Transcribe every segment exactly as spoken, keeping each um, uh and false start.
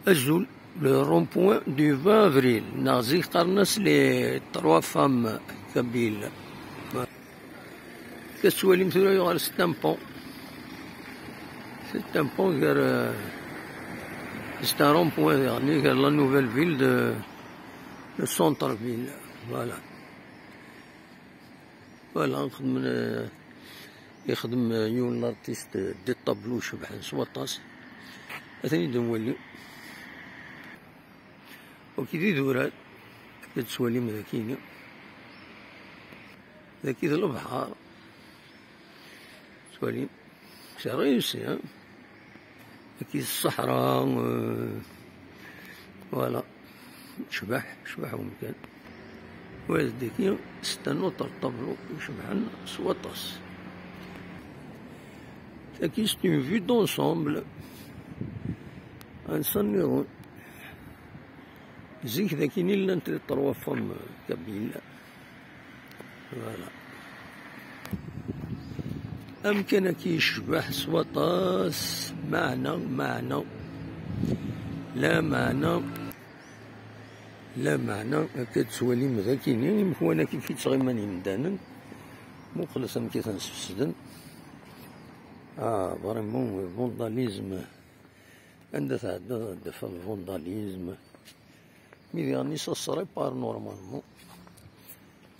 Azul, le rond-point du vingt avril, neɣ zik qqaren-as les trois femmes kabyles. Tettwalim tura yuɣal s tampon. S tampon gar, euh, c'est un rond-point, يعني, gar la nouvelle ville de, de centre-ville. Voilà. Voilà, xedmen, euh, yexdem, euh, yiwen l'artiste, euh, des tableaux cebḥen s waṭas. Atan i d-nwali. Ok, d idurar. Ad tettwalim daki-ni. Daki d lebḥer. Tettwalim. C'est réussi, hein. Daki d ṣṣeḥra, euh, voilà. Cbeḥ, cbeḥ umkan. Wa daki, c'est un autre tableau icebḥen s waṭas. Daki, c'est une vue d'ensemble. Ansa nniḍen. Zik daki i llant les trois femmes kabyles. Voilà. Amkan-agi yecbeḥ s waṭas, meɛna, meɛna, la meɛna, la meɛna, akka tettwalim daki-ni, imekwan-agi i yettɣiman yemdanen, muqlet amek i ten-sfesden. Ah, vraiment, vandalisme. Anda tɛeddaḍ ad d-tafeḍ vandalisme. Mi diɣen-is as-ripar normalement.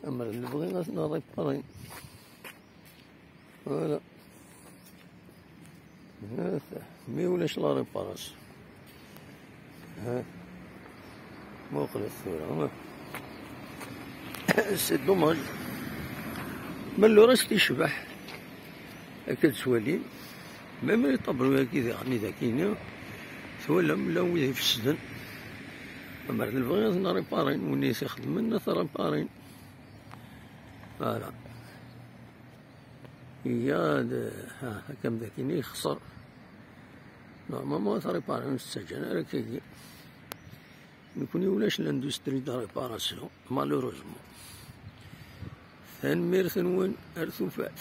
Amer d lebɣi ad ten-riparen. Voilà. Ata, mi ulac la réparation. Ha. Muqlet tura. C'est dommage. Ma le reste yecbeḥ. Akka d-tettwalim. Même les tableaux-agi diɣen i daki-ni, twalam la wid ifesden. Amer d lebɣi ad ten-riparen, win i t-ixedmen ad t-riparen. Voilà. Iga-d, ha, akka am daki-ni yexṣer. Normalement ad t-riparen, ur s-ttaǧǧan ara akkagi. Nekni ulac l'industrie de réparation, malheureusement. Tanemmirt-nwen, ar tufat.